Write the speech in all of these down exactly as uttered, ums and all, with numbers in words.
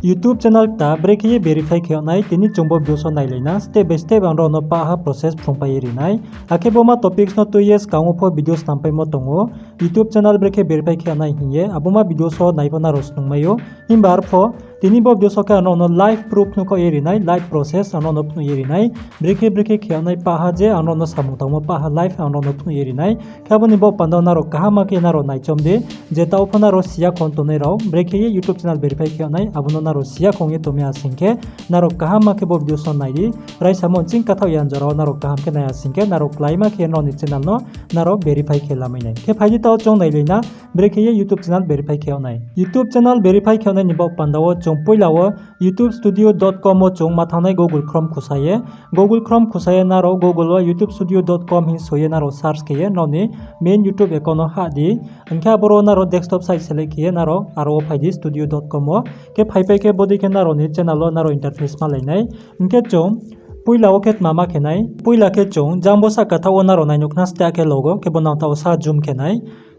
YouTube channel kta brekhe ye verify khe yag nai, tini chung bo video so nailai na, step by step ang nrao no pah ha process phrungpai ye ri nai. Akhe bo ma topics no tui ye skang wo pho video snampaimo tong ou. YouTube channel brekhe verify khe yag nai hing ye, abo ma video so nai pho nrao snungmai ou. Himba arpho, tini bo video so khe ang nrao no live proof phnuh khaoh ye ri nai, live process ang nrao no phnuh ye ri nai. Brekhe brekhe khe yag nai pah ha je ang nrao no samung tangmo pah ha live ang nrao no phnuh ye ri nai. Khe abo ni baoh panda wo nrao kaham khe nrao naichom di, je taoh pho nrao si ya khong tongnai rao, brekhe ye YouTube channel verify khe yag nai, abo no nrao si ya khong ye tongmi ha sing khe, nrao kaham khe bo video so nai di, raisamo nching kathaoh ya jora wo nrao kaham khe nai ha sing khe, nrao kláima khe nrao ni channel no nrao verify khe lamai nai. Khe phai di taoh chung nailai na, brekhe ye YouTube channel verify khe yag nai. YouTube channel verify khe yag nai ni baoh panda wo chung poila wo youtube studio dot com wo chung ma thanng nai Google Chrome khusa ye. Google Chrome khusa ye nrao Google wo youtube studio dot com hing so ye nrao search khe ye nrao ni main YouTube account no hah di. Hing khe aboro nrao desktop site select khe ye nrao aro wo phai di studio dot com wo. Khe phaipai khe bodei khe nrao ni channel wo nrao interface malai nai. Hing khe chung poila wo khe tma ma khe nai. Poila khe chung jang bo sahka thaoh wo nrao nai nuh khna steh khe logo, khe bo nang taoh wo sa zoom khe nai.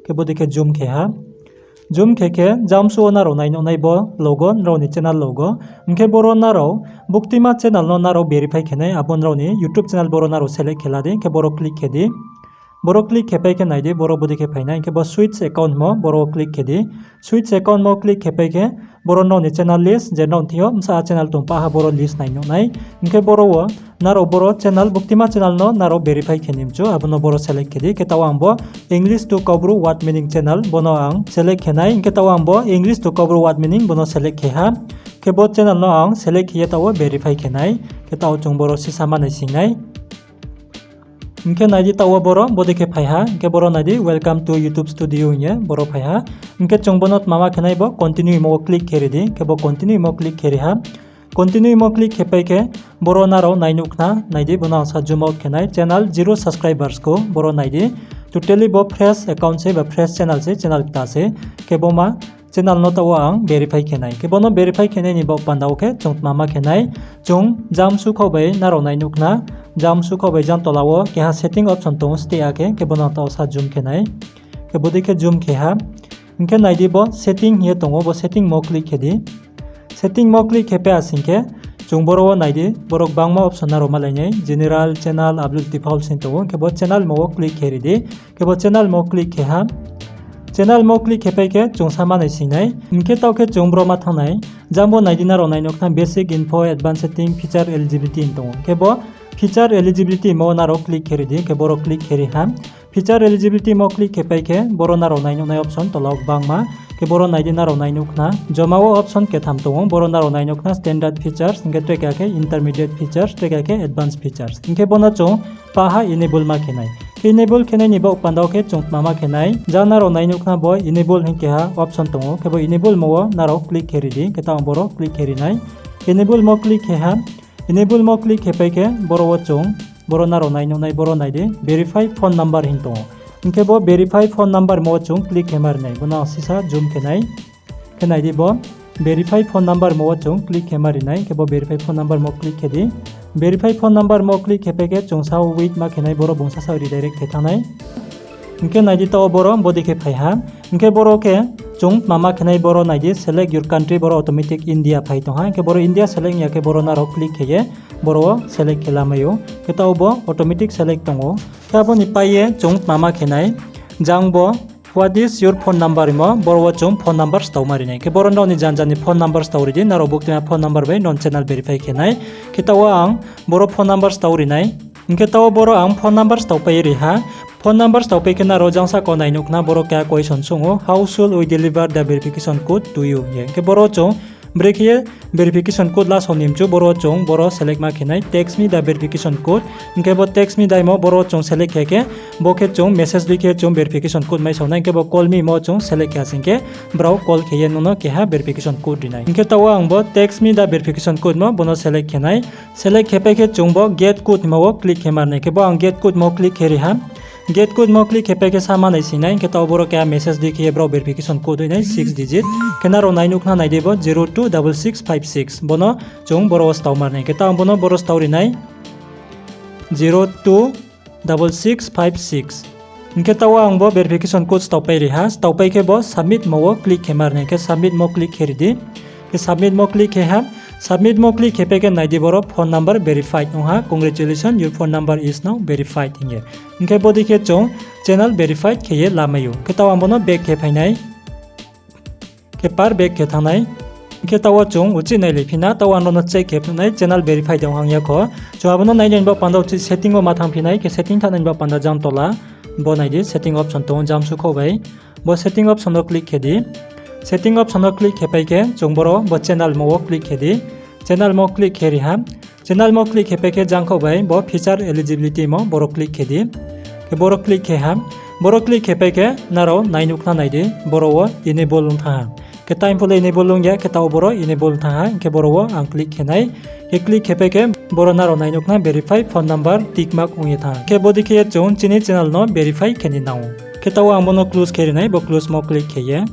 Khe bodei khe zoom khe ha. Zoom khe khe jamsu wo nrao nai nuh nai bo logo, nrao ni channel logo. Hing khe boro nrao buktima channel no nrao verify khe nai, abo nrao ni YouTube channel boro nrao select khe la di, hing khe boro click khe di. Boro click khe pai khe nai di, boro bodei khe phai nai, hing khe bo switch account mo, boro wo click khe di. Switch account mo click khe pai khe, boro nrao ni channel list, je nrao thing yo bsa channel tong pah ha boro list nai nuh nai. Hing khe boro wo nrao boro channel, buktima channel no nrao verify khe ni mchu, abo no boro select khe di. Khe taoh ang bo English to Kaubru word meaning channel, bo no ang select khe nai. Hing khe taoh ang bo English to Kaubru word meaning, bo no select khe ha. Khe bo channel no ang select khe ye taoh wo verify khe nai. Khe taoh chung boro sisa ma nai sing nai. Hing khe nai di taoh wo boro bodei khe phai ha. Hing khe boro nai di Welcome to YouTube Studio hing ye boro phai ha. Hing khe chung bo no tma ma khe nai bo continue hingmo wo click khe ri di. Khe bo continue hingmo click khe ri ha. Continue hingmo click khe pai khe boro nrao nai nuh khna, nai di bo no ang sa zoom out khe nai, channel zero subscribers kho, boro nai di. Totally bo fresh account se ba fresh channel se, channel kta se. Khe bo ma channel no taoh wo ang verify khe nai. Khe bo no verify khe nai ni baoh panda wo khe chung tma ma khe nai. Chung jamsu khaoh bai nrao nai nuh khna, jamsu khaoh bai jang tola wo keha setting option tong ou steh khe, khe bo no ang taoh wo sa zoom khe nai. Khe bodei khe zoom khe ha. Hing khe nai di bo setting hing ye tong ou, bo setting mo click khe di. Setting mo click khe pai ha sing khe, chung boro wo nai di, boro gbangma option nrao malai nai, general, channel, upload default hing tong ou, hing khe bo channel mo wo click khe ri di, khe bo channel mo click khe ha. Channel mo click khe pai khe chung sa ma nai sing nai, hing khe taoh khe chung boro ma thanng nai, jang bo nai di nrao nai nuh khna basic info, advanced setting, feature eligibility hing tong ou, hing khe bo feature eligibility mo nrao click khe ri di, hing khe boro click khe ri ha. Feature eligibility mo click khe pai khe, boro nrao nai nuh nai option tola wo gbangma. Khe boro nai di nrao nai nuh khna. Joma wo option ketham tong ou, boro nrao nai nuh khna standard features, hing khe tre keha khe intermediate features, tre keha khe advanced features. Hing khe bo no chung pah ha enable ma khe nai. Khe enable khe nai ni baoh panda wo khe chung tma ma khe nai. Jang nrao nai nuh khna bo enable hing keha option tong ou. Khe bo enable mo wo nrao click khe ri di. Khe taoh ang boro click khe ri nai. Enable mo click khe ha. Enable mo click khe pai khe boro wo chung, boro nrao nai nuh nai boro nai di, verify phone number hing tong ou. Hing khe bo verify phone number mo wo chung click khe ma ri nai, bo no ang sisa zoom khe nai. Khe nai di bo verify phone number mo wo chung click khe ma ri nai, khe bo verify phone number mo click khe di. Verify phone number mo click khe pai khe chung sa wait ma khe nai, boro bung sasaoh redirect khe thanng nai. Hing khe nai di taoh wo boro bodei khe phai ha. Hing khe boro khe chung tma ma khe nai, boro nai di select your country, boro automatic India phai tong ha. Hing khe boro India select ong ya khe boro nrao click khe ye boro wo select khe lamai ou. Khe taoh bo automatic select tong ou. Khe abo ni pai ye chung tma ma khe nai, jang bo what is your phone number hingmo, boro wo chung phone number stao ma ri nai. Khe boro nrao ni janja ni phone number stao ri di, nrao buktima phone number bai nrao ni channel verify khe nai. Khe taoh wo ang boro phone number stao ri nai. Hing khe taoh wo boro ang phone number stao pai ri ha. Phone number stao pai khe nrao jang sahka wo nai nuh khna boro keha question song ou, how should we deliver the verification code to you hing ye. Hing khe boro chung brekhe ye verification code lasao ni mchu, boro chung boro select ma khe nai, text me the verification code. Hing khe bo text me the hingmo boro chung select khe khe, bo khe chung message dei khe chung verification code mai sao nai, hing khe bo call me hingmo chung select khe ha sing khe, brao call khe ye nung no keha verification code ri nai. Hing khe taoh wo ang bo text me the verification code mo bo no select khe nai. Select khe pai khe chung bo get code hingmo wo click khe ma ri nai, khe bo ang get code mo click khe ri ha. Get code mo click khe pai khe sa ma nai sing nai, hing khe taoh boro keha message dei khe ye brao verification code hoih nai six digit. Khe nrao nai nuh khna nai di bo zero two double six five six. Bo no chung boro wo stao ma ri nai, khe taoh ang bo no boro stao ri nai. Zero two double six five six. Hing khe taoh wo ang bo verification code stao pai ri ha, stao pai khe bo submit mo wo click khe ma ri nai, khe submit mo click khe ri di. Khe submit mo click khe ha. Submit mo click khe pai khe nai di boro phone number verified ong ha, congratulations, your phone number is now verified hing ye. Hing khe bodei khe chung channel verified khe ye lamai ou. Khe taoh ang bo no back khe phai nai. Khe par back khe thanng nai. Hing khe taoh wo chung uchih nailai phi na, taoh wo ang no check khe phnuh nai channel verify de ong hang ya kho. Chung abo no nai nai ni baoh panda uchih setting wo ma thanng phi nai, khe setting thanng nai ni baoh panda jang tola. Bo nai di setting option tong ou jamsu khouh bai. Bo setting option no click khe di. Setting option no click khe pai khe chung boro bo channel mo wo click khe di. Channel mo click khe ri ha. Channel mo click khe pai khe jang khouh bai bo feature eligibility mo boro click khe di. Khe boro click khe ha. Boro click khe pai khe nrao nai nuh khna nai di, boro wo enable ong thanng ha. Khe time phuh le enable ong ya, khe taoh boro enable ong thanng ha, hing khe boro wo ang click khe nai. Khe click khe pai khe boro nrao nai nuh khna verify phone number tick mark ong ye thanng ha. Khe bodei khe ye chung chini channel no verify khe ni nang ou. Khe taoh ang bo no close khe ri nai, bo close mo click khe ye.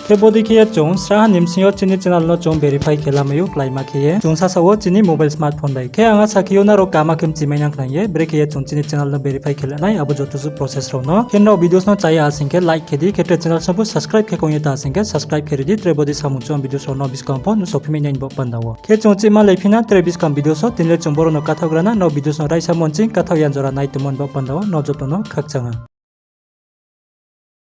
Khe bodei khe ye chung sraha ni bsing yo chini channel no chung verify khe lamai ou kláima khe ye. Chung sasaoh wo chini mobile smartphone bai. Khe ang asa khe ou nrao kama khe mchimai nang khna ye, brekhe ye chung chini channel no verify khe la nai, abo joto suh process rao no. Khe nrao videos no chaya asing khe like khe di, khe tre channel song pho subscribe khe kong ye ta asing khe subscribe khe ri di, tre bodei samung chung videos rao no buskang pho nuhsao phi mai nai ni baoh panda wo. Khe chung chih malai phi na tre buskang videos wo, tini le chung boro no kathaoh gra na, nrao videos no raisa monching kathaoh yan jora nai tongmo ni baoh panda wo, nrao joto no khakchang ha.